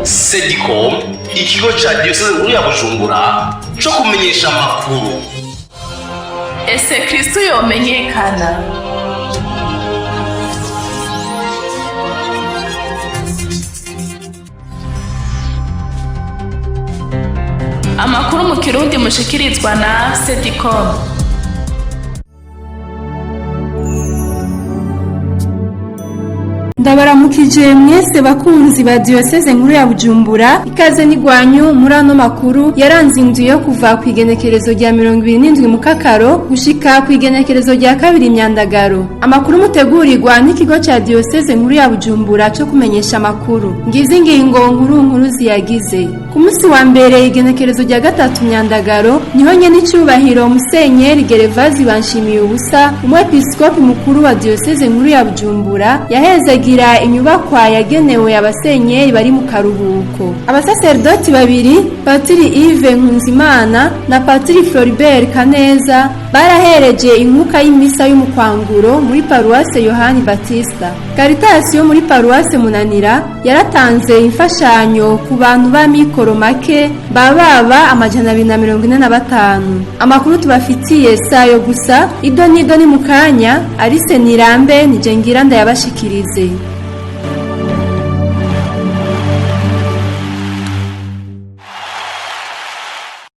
Sedicom, ikigo ca diyoseze nkuru ya Bujumbura co kumenyesha amakuru. Ese Kristo yomenyekana? Amakuru mu Kirundi mushikirizwa na Sedicom. Ndabaramukije mwese bakunzi ba Diyoseze nkuru ya Bujumbura. Ikaze n'igwanyu muri ano makuru yaranze inzu yo kuva ku igenekerezo rya 27 mu Kakaro gushika ku igenekerezo rya 2 Myandagaro. Amakuru mutegurirwa n'ikigo ca Diyoseze nkuru ya Bujumbura co kumenyesha amakuru. Ngizi ingingo nkuru nkuru ziyagize. Ku munsi wa mbere, igenekerezo rya 3 Myandagaro, niho nyene icubahiro Musenyeri Gerevazi Banshimiye ubusa, umwepiskopi mukuru wa Diyoseze nkuru ya Bujumbura, yahezagira inyubakwa yagenewe abasenyeri bari mu karuhuko. Abasaserdoti babiri, Patiri Yves Nkunzimana na Patiri Floribert Kaneza, barahereje inkuka y'imisa y'umukwanguro muri paruwase Yohani Batista. Caritas yo muri paruwase Munanira yaratanze imfashanyo ku bantu b'amikoro make bababa 245. Amakuru tubafitiye sayo gusa, ido nido ni mukanya. Arise Nirambe nije ngira ndayabashikirize.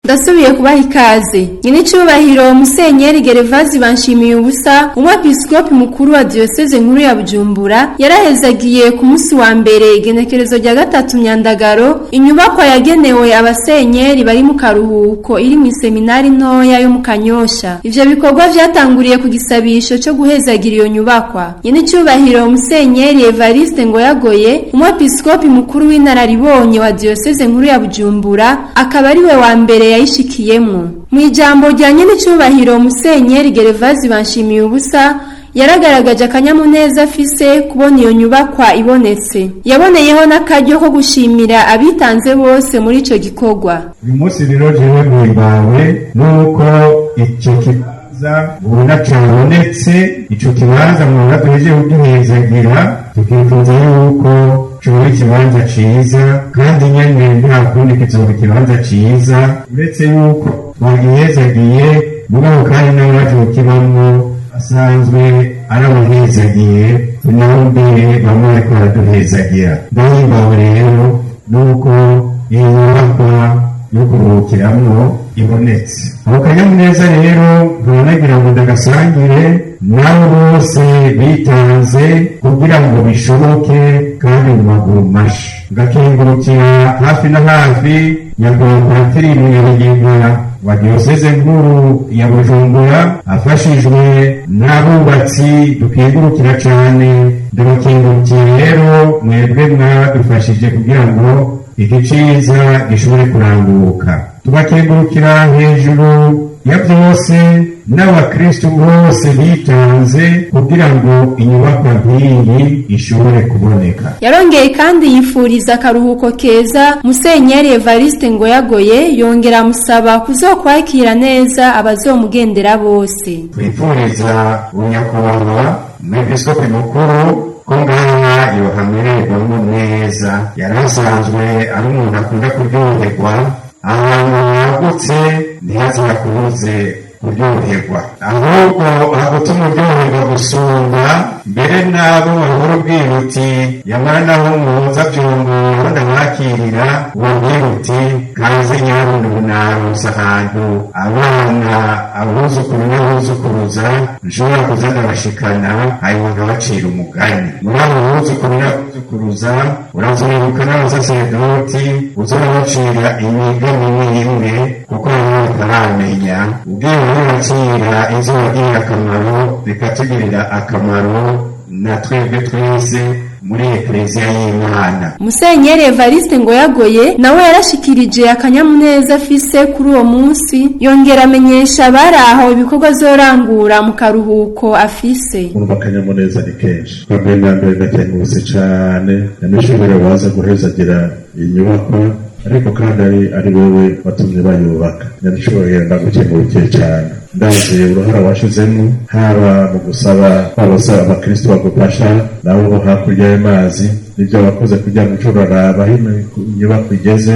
Ndasubiye kubaha ikaze. Nyine icubahiro Musenyeri Gerevazi Banshimiye ubusa, umwepiskopi mukuru wa Diyoseze nkuru ya Bujumbura, yarahezagiye ku munsi wa mbere, igenekerezo rya 3 Myandagaro, inyubakwa yagenewe abasenyeri bari mu karuhuko iri mu seminari ntoya yo mu Kanyosha. Ivyo bikorwa vyatanguriye ku gisabisho co guhezagira iyo nyubakwa. Nyine icubahiro Musenyeri Evariste Ngoyagoye, umwepiskopi mukuru w'inararibonye wa Diyoseze nkuru ya Bujumbura, akaba ari we wa mbere yayishikiyemwo. Mu ijambo rya nyenicubahiro Musenyeri Gerevazi Banshimiye ubusa, yaragaragaje akanyamuneza afise kubona iyo nyubakwa ibonetse. Yaboneyeho n'akaryo ko gushimira abitanze bose muri ico gikorwa. Uyu munsi rero jewe mpimbawe nuko ico kibanza mubona cabonetse, ico kibanza mubona duhejeje kugihezagira, tukifuza yuko coba ikibanza ciza, kandi nyene nta kundi kizoba ikibanza ciza uretse yuko twagihezagiye, mugabo kandi n'abaje kukibamwo asanzwe ari abahezagiye, nabo mbere bamwe bariko baraduhezagira. Ndahimbawe rero nuko iyi nyubakwa yo kuruhukiramwo ibonetse. Ako kanyamuneza rero nkaba ngo ndagasangire nabo bose bitanze kugira ngo bishoboke kandi mu maguru masha. Ngakengurukira hafi na hafi nyakubahwa Patiri Munyabigega wa Diyoseze nkuru ya Bujumbura, afashijwe n'abubatsi dukengurukira cane. Ndabakengurukiye rero mwebwe mwadufashije kugira ngo iki ciza gishobore kuranguka. Tubakengurukira hejuru ya byose n'abakristu bose bitanze kugira ngo inyubakwa nk'iyi ishobore kuboneka. Yarongeye kandi yifuriza akaruhuko keza Musenyeri Evariste Ngoyagoye, yongera amusaba kuzokwakira neza abazomugendera bose. Twifuriza unyakubahwa umwepiskopi mukuru ko ngaha yohamererwamo neza. Yari asanzwe ari umuntu akunda kuryoherwa, ahantu hagutse ntihazakubuze kuryoherwa, ahubwo hagutuma uryoherwa gusumba mbere n'abo bahora ubwira uti yamara naho muhuza byungura ndabakirira, ubabwira uti kaze nyarundi, ubu ahantu abana, abuzukuru n'abuzukuruza nshobora kuza ndabashikana, hanyuma nkabacira umugani. Muri abo buzukuru n'abuzukuruza urazobibuka n'abasaseredoti, uzorabacira imigani imwe imwe, kuko bamwe bataramenya. Ubwiye urabacira izobagirira akamaro, bikatugirira akamaro na twebwe twese muri Ekleziya y'Imana. Musenyeri Evariste Ngoyagoye nawe yarashikirije akanyamuneza afise kuri uwo munsi, yongera amenyesha abari aho ibikorwa azorangura mu karuhuko afise. Urumva akanyamuneza ni kenshi. Bwa mbere na mbere ndakengurutse cane nyamishobora waza guhezagira inyubakwa, ariko kandi ari wewe watumye bayubaka. Nyamishobora, ndagukengurukiye cane. Ndazi uruhara washizemo, haba mu gusaba abakristo bagufasha nabo bo hakurya y'amazi. n'ibyo wakoze kugira ngo uce uraraba aho inyubako igeze.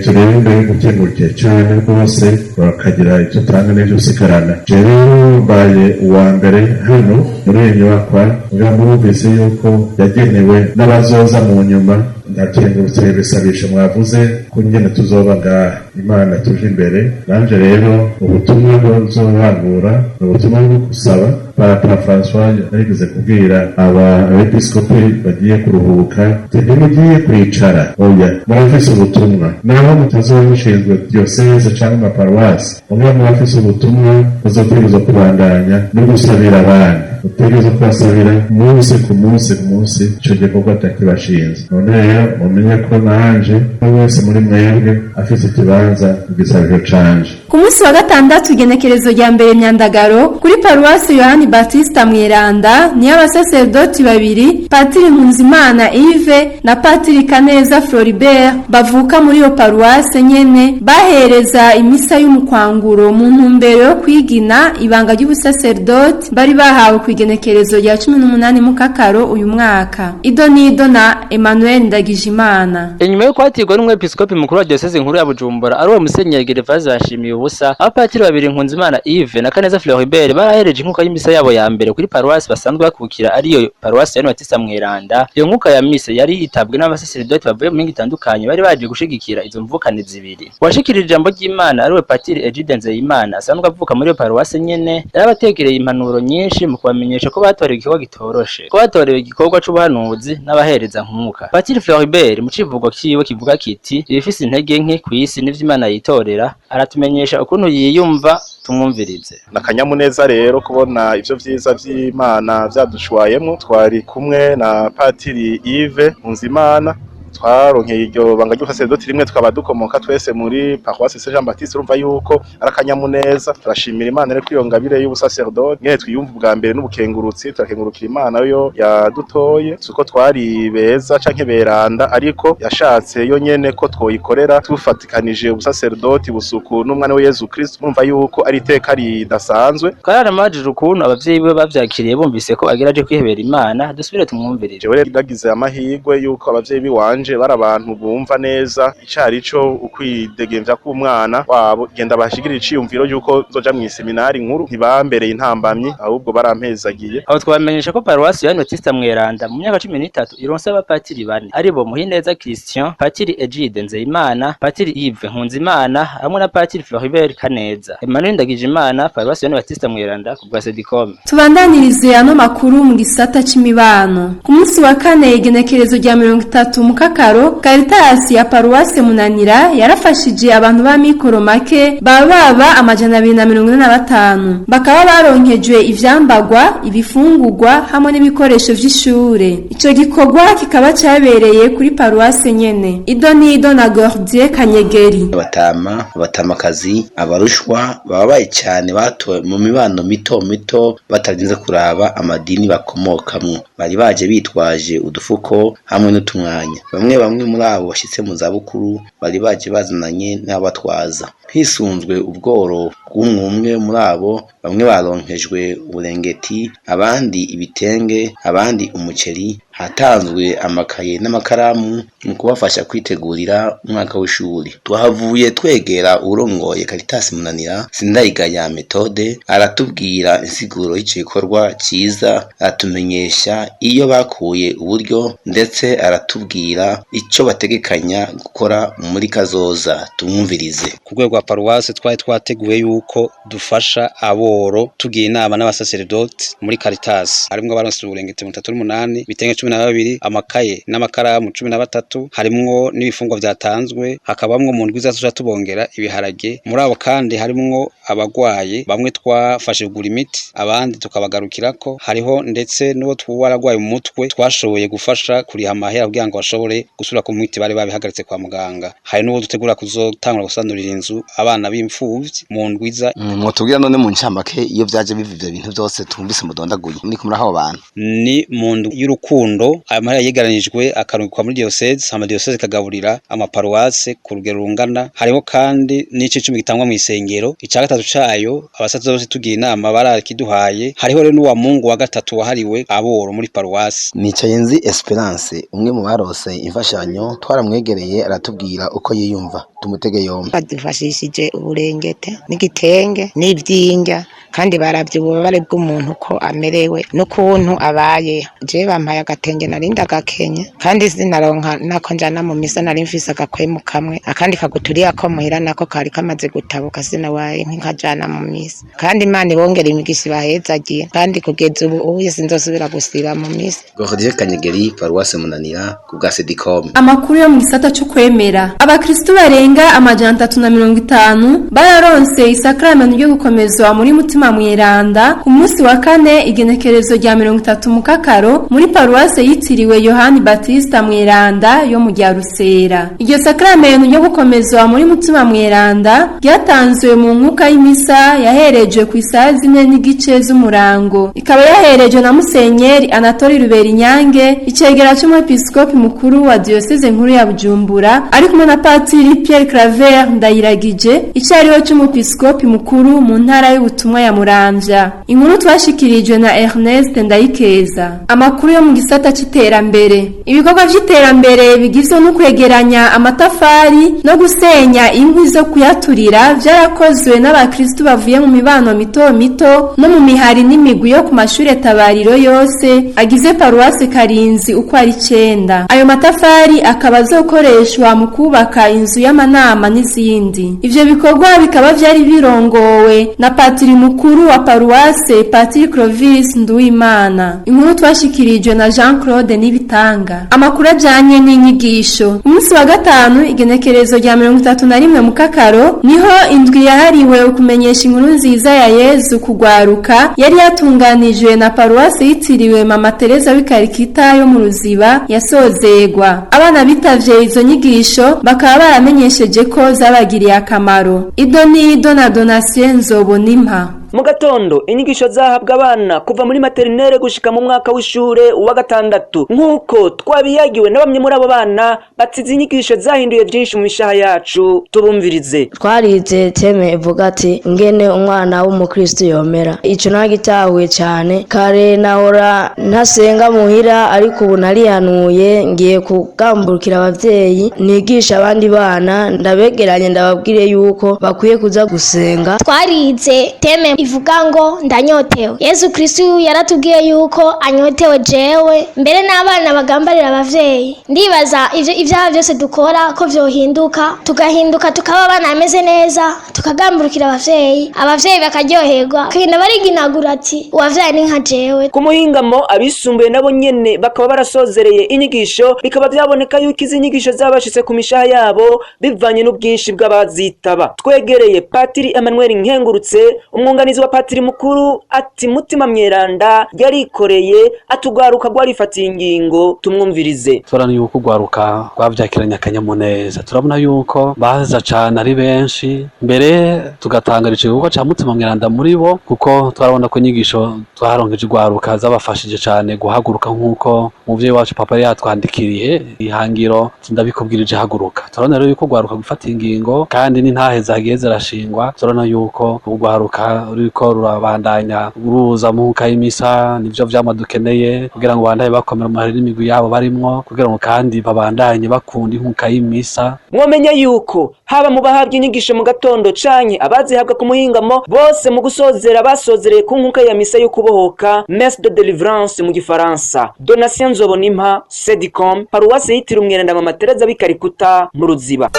Turebe imbere gukengurukiye cyane rwose, bakagira ibyo utanga n'ibyo usigarana. Je rero mbaye uwa mbere hano muri iyi nyubakwa, kugira ngo mwumvise yuko yagenewe n'abazoza mu nyuma. Ndakengurutse ibisabisho mwavuze ko nyene tuzoba ngaha, Imana tuje imbere. Nanje rero ubutumwa nzorangura ni ubutumwa bwo gusaba. Papa Francois yarigeze kubwira aba abepiskopi bagiye kuruhuka, ntimugiye kwicara, oya, murafise ubutumwa naho mutazoba mushinzwe diyoseze cyangwa amaparuwasi, mumwe murafise ubutumwa muzotegerezwa kubandanya no gusabira abandi, utegerezwa kubasabira umunsi ku munsi ku munsi. Ico gikorwa atakibashinze. None rero mumenye ko nanje wese muri mwebwe afise ikibanza mu gisabisho canje. Ku munsi wa gatandatu, igenekerezo rya 1 Myandagaro, kuri paruwasi Yohani Batista Mweranda, niyo abasaserdoti babiri, Patiri Nkunzimana Yves na Patiri Kaneza Floribert, bavuka muri iyo paruwase nyene, bahereza imisa y'umukwanguro mu ntumbero yo kwigina ibanga ry'ubusaserdoti bari bahawe ku igenekerezo rya 18 Mukakaro uyu mwaka. Ido nido na Emmanuel Ndagijimana. Inyuma yo kwatirwa n'umwepiskopi mukuru wa diyoseze nkuru ya Bujumbura, ari uwo Musenyeri Gervase Bashimiye ubusa, abapatiri babiri Nkunzimana Yves na Kaneza Floribert barahereje inkuka y'imisa yabo ya mbere kuri paruwasi basanzwe bakukira, ariyo paruwasi ya Batista Mweranda. Iyo nkuka ya misa yari yitabwe n'abasaserdoti bavuye mu mingi itandukanye bari baje gushigikira izo mvukane zibiri. Uwashikirije ijambo ry'Imana, ariwe Patiri Egide Nzeyimana, asanzwe avuka muri iyo paruwasi nyene, yarabatekereye impanuro nyinshi mu kubamenyesha ko batorewe igikorwa gitoroshe, ko batorewe igikorwa c'ubuhanuzi n'abahereza nkuka. Patiri Floribert mu civugo ciwe kivuga kiti ibifise intege nke kw'isi n'ivyo Imana yitorera, aratumenyesha ukuntu yiyumva. Tumwumvirize. Nakanyamuneza rero kubona ivyo vyiza vy'Imana vyadushwayemwo. Twari kumwe na Patiri Yves Nkunzimana, twaronkeye iryo banga ry'ubusaseredoti rimwe, tukaba dukomoka twese muri paroisse Saint Jean Baptiste. Urumva yuko ari akanyamuneza. Turashimira Imana rero iyo ngabire y'ubusaseredoti. Nyene twiyumva ubwa mbere n'ubukengurutsi, turakengurukira Imana yo yadutoye. Suko twari beza canke beranda, ariko yashatse yo nyene ko twoyikorera tufatikanije ubusaseredoti busuku n'umwana we Yezu Kristo. Urumva yuko ari iteka ridasanzwe. Twaranamajije ukuntu abavyeyi be bavyakiriye bumvise ko agira aje kwihebera Imana. Dusubire tumwumvirire. Jewe nagize amahirwe yuko abavyeyi biwanje bari abantu bumva neza icarico ukwidegemvya k'umwana wabo. Genda bashigirira iciyumviro yuko nzoja mw'iseminari nkuru, ntibambereye intambamyi, ahubwo barampezagiye. Aho twabamenyesha ko paruwasi Yohani Batista Mweranda mu myaka 13 ironse abapatiri bane, aribo Muhineza Christian, Patiri Egide Nzeyimana, Patiri Yves Nkunzimana hamwe na Patiri Floribert Kaneza. Emmanuel Ndagijimana, paruwasi Yohani Batista Mweranda, ku bwa Sedicom. Tubandanirize ano makuru mu gisata c'imibano. Ku munsi wa kane, igenekerezo rya 30 Mukakaro, Caritas ya paruwase Munanira yarafashije abantu ba mikoro make baba 245, bakaba baronkejwe ivyambagwa, ibifungurwa hamwe n'ibikoresho vy'ishure. Ico gikorwa kikaba cabereye kuri paruwase nyene. Ido nido na Gordier Kanyegeri. Abatama, abatamakazi, abarushwa bababaye cyane, batowe mu mibano mito mito batarinze kuraba amadini bakomokamwo, bari baje bitwaje udufuko hamwe n'utumwanya. Bamwe bamwe muri abo bashitse mu zabukuru bari baje bazananye n'abatwaza. Hisunzwe ubworo bw'umwe muri abo, bamwe baronkejwe uburengeti, abandi ibitenge, abandi umuceri. Hatanzwe amakaye n'amakaramu mu kubafasha kwitegurira umwaka w'ishuri. Twahavuye twegera urongoye Caritas Munanira, Sindayigaya Methode, aratubwira insiguro y'ico gikorwa ciza, aratumenyesha iyo bakuye uburyo, ndetse aratubwira ico bategekanya gukora muri kazoza. Tumwumvirize. Ku rwego rwa paruwasi twari twateguye yuko dufasha aboro, tugiye inama n'abasaseredoti muri Caritas. Harimwo abaronse uburengeti 38, ibitenge 12, amakaye n'amakaramu 13, harimwo n'ibifungwa vyatanzwe, hakabamwo mu ndwi zacu tubongera ibiharage. Muri abo kandi harimwo abagwaye, bamwe twafashe kugura imiti, abandi tukabagarukirako. Hariho ndetse n'uwo twaragwaye mu mutwe twashoboye gufasha kuriha amahera kugira ngo bashobore gusubira ku miti bari babihagaritse kwa muganga. Hari n'uwo dutegura kuzotangura gusanurira inzu abana b'imfuvyi mu ndwiza. Mwotubwira none mu ncamake iyo vyaje biva ivyo bintu vyose twumvise mudondaguye muri kumuri aho bantu? Ni mu ndwi y'urukundo. Gitondo ayo mahera yegeranijwe akarungikwa muri diocese, hama diocese ikagaburira amaparuwase ku rugero rungana. Hariho kandi n'icicumi gitangwa mw'isengero, ica gatatu cayo abasacerdote tugiye inama barakiduhaye. Hariho rero n'uwa Mungu wa gatatu wahariwe aboro muri paruwasi. Nicayenzi Esperance, umwe mu barose imfashanyo, twaramwegereye aratubwira uko yiyumva. Tumutege yombi. Badufashishije uburengete n'igitenge n'ivyinga, kandi baravye ububabare bw'umuntu ko amerewe n'ukuntu abaye. Je bampaye agatenge narinda gakenye, kandi sinaronka nako njana mu misa, nari mfise agakwemu kamwe, akandi kaguturiya ko muhira nako kari kamaze gutabuka, sinawaye nk'inkajana mu misa. Kandi Imana ibongera imigisha ibahezagiye, kandi kugeza ubu ubuye sinzosubira gusiba mu misa. Gordier Kanyegeri, paruwase Munanira, ku bwa Sedicom. Amakuru yo mu gisata cyo kwemera. Abakristu barenga 350 bararonse isakramento ryo gukomezwa muri Mutima Mweranda ku munsi wa kane, igenekerezo rya 30 Mukakaro, muri paruwase yitiriwe Yohani Batista Mweranda yo mu Rusera. Iryo sakramento ryo gukomezwa muri Mutima Mweranda ryatanzwe mu nkuka y'imisa yaherejwe ku isaha 4:15 z'umurango, ikaba yaherejwe na Musenyeri Anatoli Ruberinyange, icegera c'umwepiskopi mukuru wa diocese nkuru ya Bujumbura, ari kumwe na Patiri Pierre Claver Ndayiragije, icariho c'umwepiskopi mukuru mu ntara y'ubutumwa ya Muramvya. Inkuru twashikirijwe na Ernest Ndayikeza. Amakuru yo mu gisata c'iterambere. Ibikorwa vy'iterambere bigizwe no kwegeranya amatafari no gusenya inkwi zo kuyaturira vyarakozwe n'abakristu bavuye mu mibano mito mito no mu mihari n'imigwi yo ku mashure tabariro yose agize paruwase Karinzi uko ari 9. Ayo matafari akaba azokoreshwa mu kubaka inzu y'amanama n'izindi. Ivyo bikorwa bikaba vyari birongowe na patiri mukuru wa paruwase, Patiri Clovis Nduwimana. Inkuru twashikirijwe na Jean Claude Nibitanga. Amakuru ajanye n'inyigisho. Umunsi wa gatanu, igenekerezo rya 31 Mukakaro, niho indwi yahariwe ukumenyesha inkuru nziza ya Yezu kugwaruka yari yatunganijwe na paruwase yitiriwe Mama Teresa w'Ikarikita yo mu Ruziba yasozegwa. Abana bitavye izo nyigisho bakaba baramenyesheje ko zabagiriye akamaro. Ido ni Ido na Donatien Nzobonimpa. Mu gatondo inyigisho zahabwa abana kuva muri materinere gushika mu mwaka w'ishure wa gatandatu, nk'uko twabiyagiwe na bamwe muri abo bana batsize inyigisho zahinduye byinshi mu mishaha yacu. Tubumvirize. Twarize teme ivuga ati ngene umwana w'umukristo yomera. Ico nagitahuye cyane kare, nahora ntasenga muhira, ariko ubu narihanuye ngiye kugamburukira abavyeyi, nigisha abandi bana, ndabegeranye ndababwire yuko bakwiye kuza gusenga. Twarize teme ivuga ngo ndanyotewe. Yesu Kristo yaratubwiye yuko anyotewe jewe mbere n'abana bagambarira abavyeyi. Ndibaza ivyo ivyaha byose dukora ko vyohinduka, tugahinduka tukaba abana bameze neza, tukagamburukira abavyeyi, abavyeyi bakaryoherwa, kugenda bariginagura ati uwavyaye ni nka jewe. Ku muhingamo abisumbuye nabo nyene bakaba barasozereye inyigisho, bikaba byaboneka yuko izi nyigisho zabashitse ku mishaha yabo bivanye n'ubwinshi bw'abazitaba. Twegereye Patiri Emmanuel Nkengurutse, umwunganizi wa patiri mukuru, ati Mutima Mweranda yarikoreye atugwaruka rwarifatiye ingingo. Tumwumvirize. Turabona yuko ugwaruka rwavyakiranye akanyamuneza, turabona yuko baza cane ari benshi, mbere tugatangara igikorwa ca Mutima Mweranda muri bo, kuko twarabona ko inyigisho twaronkeje ugwaruka zabafashije cane guhaguruka nk'uko umuvyeyi wacu papa yari yatwandikiriye ihangiro ndabikubwirije haguruka. Turabona rero yuko ugwaruka gufata ingingo kandi n'intahe zagiye zirashingwa, turabona yuko ugwaruka ruriko rurabandanya ruza mu nka y'imisa, nivyo vyama dukeneye kugira ngo bandanye bakomera mu n'imigwi yabo barimwo, kugira ngo kandi babandanye bakunda inkuka y'imisa. Mwomenya yuko haba mu bahabwa inyigisho mu gatondo canke abazihabwa ku muhingamo, bose mu gusozera basozereye ku nkuka ya misa yo kubohoka, messe de délivrance mu gifaransa. Donatien Nzobonimpa, Sedicom, paruwase yitiriwe Umweranda Mama Teresa w'Ikarikuta mu Ruziba.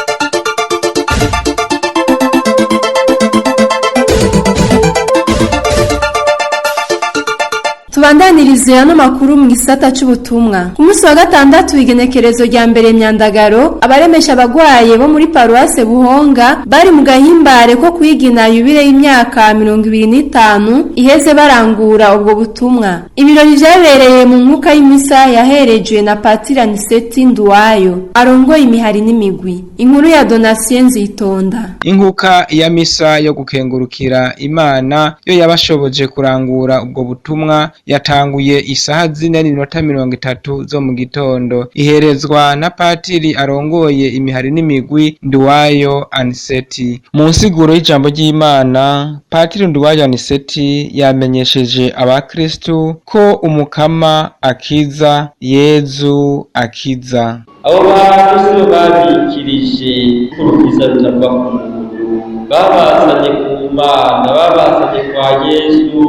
Tubandanirize ano makuru mu gisata c'ubutumwa. Ku munsi wa gatandatu, igenekerezo rya mbere Myandagaro, abaremesha abagwaye bo muri paruwase Buhonga bari mu gahimbare ko kwigina yubile y'imyaka 25 iheze barangura ubwo butumwa. Ibirori vyabereye mu nkuka y'imisa yaherejwe na Patiri Aniseti Nduwayo, arongoye imihari n'imigwi. Inkuru ya Donatien Nzitonda. Inkuka ya misa yo gukengurukira Imana yo yabashoboje kurangura ubwo butumwa Yatanguye isaha 4:30 zo mu gitondo, iherezwa na patiri arongoye imihari n'imigwi, Nduwayo Aniseti. Mu nsiguro y'ijambo ry'Imana, patiri Nduwayo Aniseti yamenyesheje abakristu ko Umukama akiza, Yezu akiza. Abo bantu sibo babikirije ko urukiza rutava ku muntu, babazanye ku Mana, babazanye kwa Yesu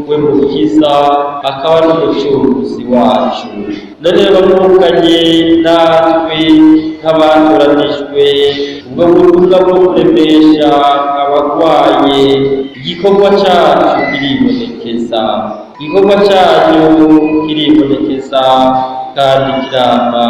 we mukiza akaba n'umucunguzi wacu. None bamukanye natwe nk'abatoranijwe ubwo butumwa bwo kuremesha abagwaye, igikorwa cyacu kiribonekeza, igikorwa cyanyu kiribonekeza kandi kirama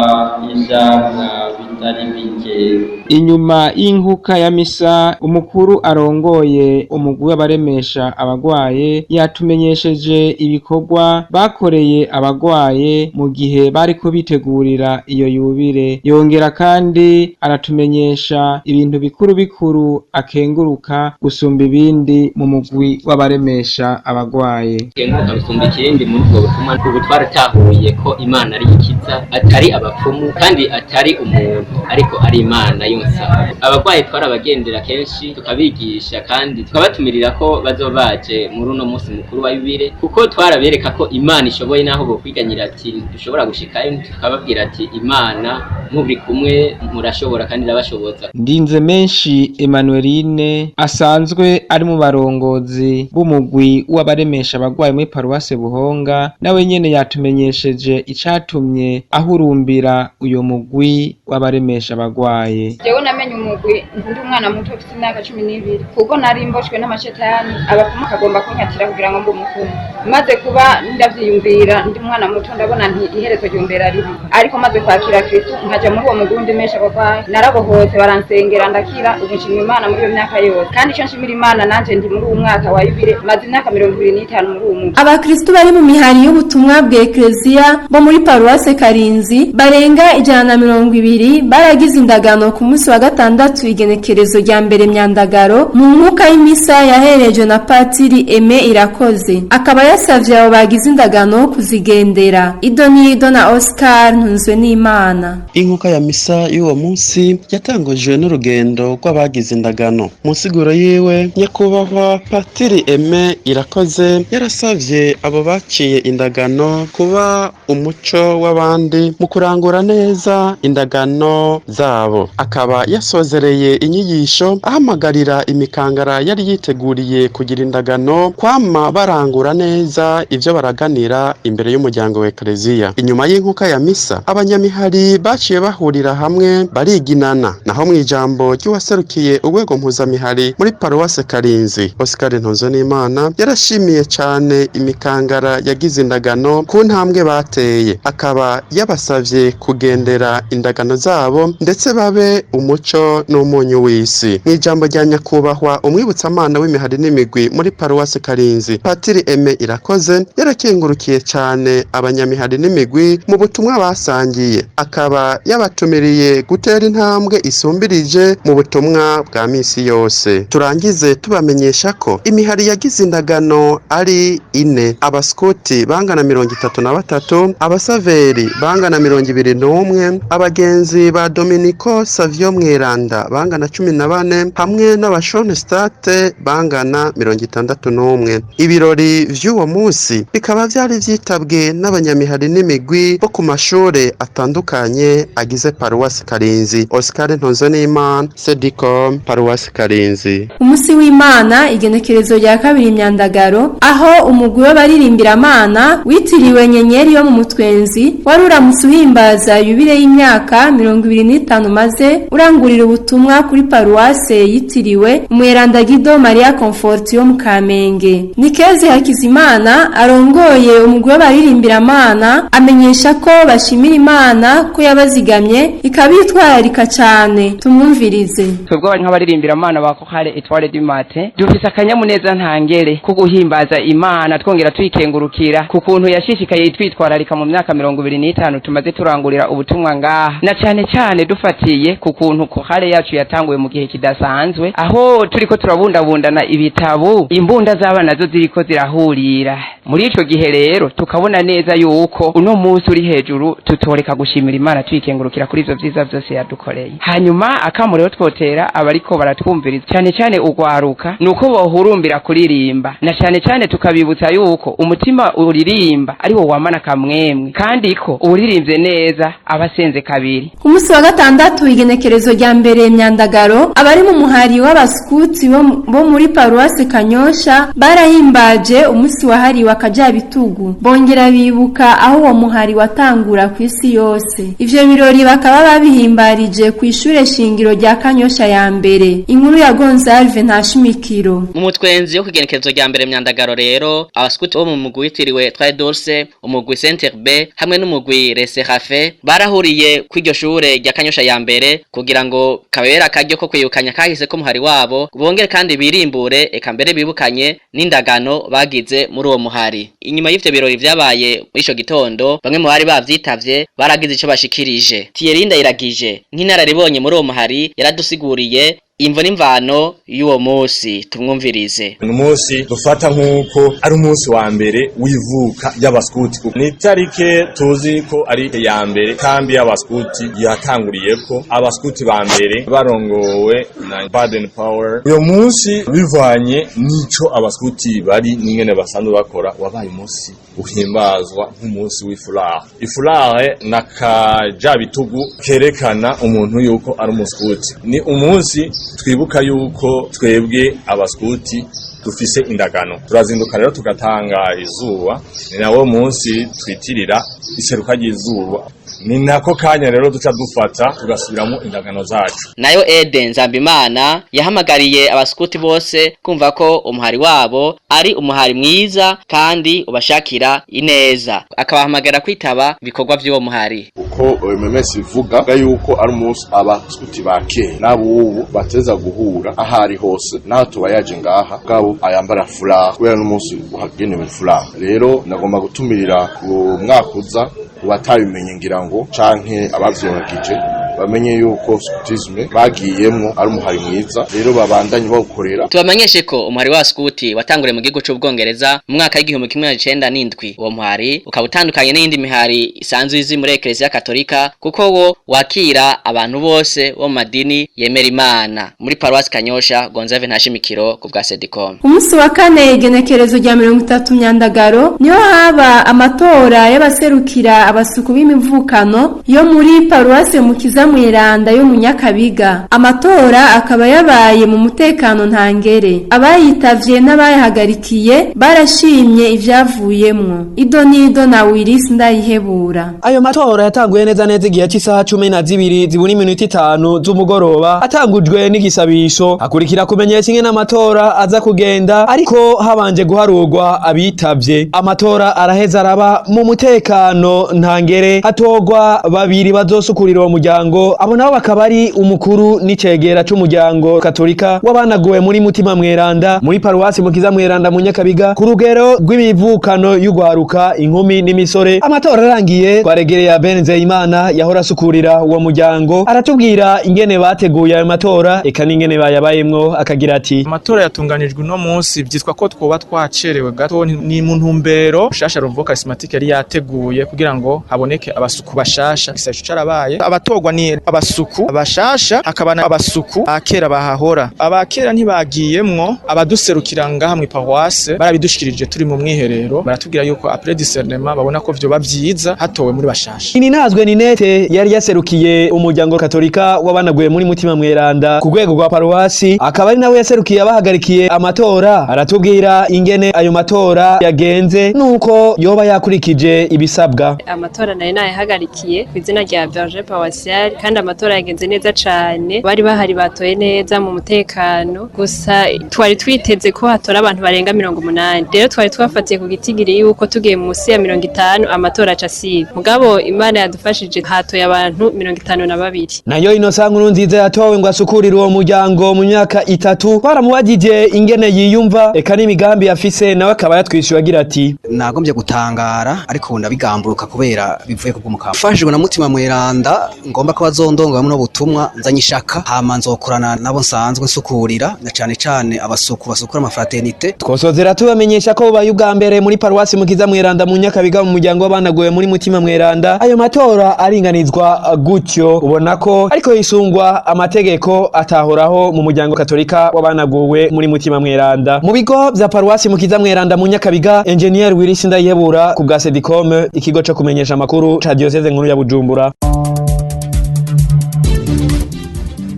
ivyamwa bitari bike. Inyuma y'inkuka ya misa, umukuru arongoye umugwi w'abaremesha abagwaye yatumenyesheje ibikorwa bakoreye abagwaye mu gihe bariko bitegurira iyo yubire. Yongera kandi aratumenyesha ibintu bikuru bikuru akenguruka gusumba ibindi mu mugwi w'abaremesha abagwaye. Kenguruka gusumba ikindi muri ubwo butumwa, ubu twaratahuye ko Imana ari ikiza, atari abapfumu kandi atari umuntu, ariko ari Imana yonsa. Abagwayi twarabagendera kenshi, tukabigisha kandi tukabatumirira ko bazobaje muri uno munsi mukuru wa yubile, kuko twarabereka ko Imana ishoboye, naho bokwiganyira ati dushobora gushikayo, tukababwira ati Imana muri kumwe murashobora kandi irabashoboza. Ndinze menshi Emmanueline asanzwe ari mu barongozi b'umugwi w'abaremesha abagwayi muri paruwase Buhonga, nawe nyene yatumenyesheje icatumye ahurumbira uyo mugwi w'abaremesha abagwaye. Jewe namenye umugwi ndi umwana muto mfite imyaka 12, kuko nari mboshwe n'amashetani, abapfumu akagomba kunyatira kugira ngo mbe umupfumu. Maze kuba ndavyiyumvira ndi umwana muto, ndabona nti iherezo ryumbera ribi, ariko maze kwakira Kristo nkaja muri uwo mugwi ndemesha abagwayi, narabohotse, baransengera ndakira. Ubu nshimira Imana muri iyo myaka yose, kandi ico nshimira Imana nanje ndi muri uwo mwaka wa yubile, maze imyaka 25 muri uwo mugwi. Abakristu bari mu mihari y'ubutumwa bwa Eklezia bo muri paruwase Karinzi barenga 120 baragize indagano ku munsi wa gatandatu, igenekerezo rya 1 Myandagaro, mu nkuka y'imisa yaherejwe na Patiri Aime Irakoze. Akaba yasavye abo bagize indagano kuzigendera. Idonido na Oscar Ntunzwe n'Imana. Inkuka ya misa y'uwo munsi yatangujwe n'urugendo rw'abagize indagano. Mu nsiguro yiwe, nyakubahwa Patiri Aime Irakoze yarasavye abo baciye indagano kuba umuco w'abandi mu kurangura neza indagano zabo. Akaba yasozereye inyigisho ahamagarira imikangara yari yiteguriye kugira indagano kwama barangura neza ivyo baraganira imbere y'umuryango wa Eklezia. Inyuma y'inkuka ya misa, abanyamihari baciye bahurira hamwe bariginana. Naho mu ijambo ry'uwaserukiye urwego mpuzamihari muri paruwase Karinzi, Oscar Ntunzwenimana, yarashimiye cane imikangara yagize indagano ku ntambwe bateye, akaba yabasavye kugendera indagano zabo ndetse babe umuco n'umunyu w'isi. Mu ijambo rya nyakubahwa umwibutsamana w'imihari n'imigwi muri paruwase Karinzi, Patiri Aime Irakoze, yarakengurukiye cane abanyamihari n'imigwi mu butumwa basangiye, akaba yabatumiriye gutera intambwe isumbirije mu butumwa bwa misi yose. Turangize tubamenyesha ko imihari yagize indagano ari ine: abaskuti bangana 33, abasaveri bangana 21, abagenzi ba Dominico Savio Mweranda bangana 14, hamwe n'abashonestate bangana 61. Ibirori vy'uwo munsi bikaba vyari vyitabwe n'abanyamihari n'imigwi bo ku mashure atandukanye agize paruwasi Karinzi. Oscar Ntunzwenimana, Sedicom, paruwasi Karinzi. Umusi w'Imana, igenekerezo rya 2 Myandagaro, aho umugwi w'abaririmbira-Mana witiriwe Nyenyeri yo mu Mutwenzi wari uramutse uhimbaza yubile y'imyaka 25, maze urangurira ubutumwa kuri paruwase yitiriwe Umweranda Guido Maria Comfort yo mu Kamenge. Nikeze Hakizimana arongoye umugwi w'abaririmbira-Mana amenyesha ko bashimira Imana ko yabazigamye ikabitwararika cane. Tumwumvirize. Twebwe nk'abaririmbira-Mana ba Chorale Etoile du Matin dufise akanyamuneza ntangere ko guhimbaza Imana, twongera tuyikengurukira ku kuntu yashishikaye itwitwararika mu myaka 25 tumaze turangurira ubutumwa ngaha, na cane cyane dufatiye ku kuntu kohare yacu yatanguye mu gihe kidasanzwe, aho turiko turabundabundana ibitabo, imbunda z'abana zo ziriko zirahurira. Muri ico gihe rero tukabona neza yuko uno munsi uri hejuru, tutoreka gushimira Imana tuyikengurukira kuri ivyo vyiza vyose yadukoreye. Hanyuma akamo rero twotera abariko baratwumviriza, cyane cyane ugwaruka, nuko bohurumbira kuririmba, na cyane cyane tukabibutsa yuko umutima uririmba ari wo wamana kamwemwe, kandi ko uwuririmbye neza aba asenze kabiri. Ku munsi wa gatandatu, igenekerezo rya mbere Myandagaro, abari mu muhari w'abaskuti bo muri paruwasi Kanyosha barahimbaje umunsi wahariwe akajabitugu, bongera bibuka aho uwo muhari watangura ku isi yose. Ivyo birori bakaba babihimbarije ku ishure shingiro rya Kanyosha ya mbere. Inkuru ya Gonzalve Ntashimikiro. Mu mutwenzi yo kugenekerezo rya mbere Myandagaro rero, abaskuti bo mu mugwi witiriwe Trois Dorse, umugwi Center B hamwe n'umugwi Reserafe barahuriye kw'iryo shure rya Kanyosha ya mbere kugira ngo kabera akaryo ko kwibukanya kahise ko muhari wabo, bongere kandi birimbure eka mbere bibukanye n'indagano bagize muri uwo muhari. Inyuma y'ivyo birori vyabaye muri ico gitondo, bamwe mu bari bavyitavye baragize ico bashikirije. Thierry Ndayiragije, nk'inararibonye muri uwo muhari, yaradusiguriye imvo n'imvano y'uwo munsi. Tumwumvirize. Ni umunsi dufata nk'uko ari umunsi wa mbere w'ivuka ry'abaskuti. Ni itarike tuzi ko ari iya mbere kambi y'abaskuti yatanguriyeko, abaskuti ba mbere barongowe na Baden Powell. Uyo munsi, bivanye n'ico abaskuti bari n'ingene basanzwe bakora, wabaye umunsi uhimbazwa nk'umunsi w'ifuraha. Ifuraha na kajabitugu kerekana umuntu yuko ari umuskuti. Ni umunsi twibuka yuko twebwe abaskuti dufise indagano. Turazinduka rero tugatanga izuba, ni nawo munsi twitirira iseruka ry'izuba. Ni nako kanya rero duca dufata tugasubiramo indagano zacu. Nayo Eden Nzambimana yahamagariye abaskuti bose kumva ko umuhari wabo ari umuhari mwiza kandi ubashakira ineza, akabahamagara kwitaba ibikorwa vy'uwo muhari. Uko OMS ivuga yuko ari umunsi abaskuti ba kera n'abubu bateza guhura ahari hose, naho tuba yaje ngaha bwabo ayambara furaha kubera n'umunsi uhagenewe furaha. Rero nagomba gutumirira ku mwaka uza batabimenye, ngira ngo canke abavyibagije bamenye yuko scoutisme bagiyemwo ari umuhari mwiza, rero babandanye bawukorera. Tubamenyeshe ko umuhari wa skuti watanguriye mu gihugu c'Ubwongereza mu mwaka w'1907. Uwo muhari ukaba utandukanye n'iyindi mihari isanzwe izi muri Eklezia Katolika, kuko wo wakira abantu bose bo mu madini yemera Imana. Muri paruwasi Kanyosha, Gonzave Ntashimikiro ku bwa Sedicom. Ku munsi wa kane, igenekerezo rya 30 Myandagaro, niho haba amatora y'abaserukira abasuku b'imivukano yo muri paruwasi Mukiza Mweranda yo mu Nyakabiga. Amatora akaba yabaye mu mutekano ntangere, abayitavye n'abayahagarikiye barashimye ivyavuyemwo. Ido nido na Willis Ndayihebura. Ayo matora yatanguye neza neza igihe cy'isaha 12 zibura iminota 5 z'umugoroba, atangujwe n'igisabisho, akurikira kumenyesha ingene amatora aza kugenda, ariko habanje guharurwa abitavye. Amatora araheza araba mu mutekano ntangere, hatorwa babiri bazosukurira uwo muryango. Abo nabo bakaba ari umukuru n'icegera c'umuryango katolika w'abanaguwe muri Mutima Mweranda muri paruwasi Mukiza Mweranda mu Nyakabiga, ku rugero rw'imivukano y'ugwaruka, inkumi n'imisore. Amatora arangiye, twaregereye Ben Nzeyimana yahora asukurira uwo muryango, aratubwira ingene bateguye ayo matora eka n'ingene bayabayemwo, akagira ati: Amatora yatunganijwe uno munsi byitwa ko twoba twacerewe gato, ni mu ntumbero shasha Renouveau Charismatique yari yateguye kugira ngo haboneke abasuku bashasha. Igisabisho carabaye, abatorwa ni abasuku bashasha, hakaba abasuku akera bahahora. Abakera ntibagiyemwo, abaduserukira ngaha mu paroisse barabidushikirije turi mu mwiherero, baratubwira yuko après discernement babona ko vyoba vyiza hatowe muri bashasha. Ininazwe Ninete yari yaserukiye umuryango katolika w'abanaguye muri Mutima Mweranda ku rwego rwa paruwasi, akaba ari nawe yaserukiye abahagarikiye amatora, aratubwira ingene ayo matora yagenze nuko yoba yakurikije ibisabwa. Amatora nari nayahagarikiye ku izina rya Berger Paroissial, kandi amatora yagenze neza cane, bari bahari batoye neza mu mutekano. Gusa twari twiteze ko hatora abantu barenga 80, rero twari twafatiye ku gitigiri yuko tugiye munsi ya 50 amatora aca asiba, mugabo Imana yadufashije hatoye abantu 52. Nayo Innocent Nkurunziza yatowe ngo asukurire uwo muryango mu myaka 3, baramubajije ingene yiyumva eka n'imigambi yafise, nawe akaba yatwishuye agira ati: Nagombye gutangara, ariko ubu ndabigamburuka kubera bivuye ku bw'umukama. Mfashijwe na Mutima Mweranda, ngomba ko ko bazondonga muno butumwa nzanye ishaka, hama nzokorana nabo nsanzwe nsukurira, na cane cane abasuku basukura amafraternité. Twosozera tubamenyesha ko bubaye ubwa mbere muri paruwasi Mukiza Mweranda mu Nyakabiga, mu muryango w'abanaguwe muri Mutima Mweranda, ayo matora aringanizwa gutyo. Ubona ko ariko hisungwa amategeko atahoraho mu muryango katolika w'abanaguwe muri Mutima Mweranda. Mu bigo vya paruwasi Mukiza Mweranda mu Nyakabiga, Engineer Willis Ndayihebura ku bwa Sedicom, ikigo co kumenyesha amakuru ca diocese nkuru ya Bujumbura.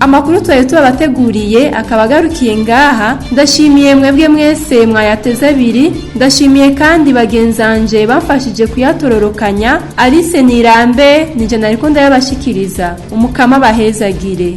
Amakuru twari tubabateguriye akaba agarukiye ngaha. Ndashimiye mwebwe mwese mwayateze abiri. Ndashimiye kandi bagenzanje bamfashije kuyatororokanya. Alice Nirambe nije nariko ndayabashikiriza. Umukama bahezagire.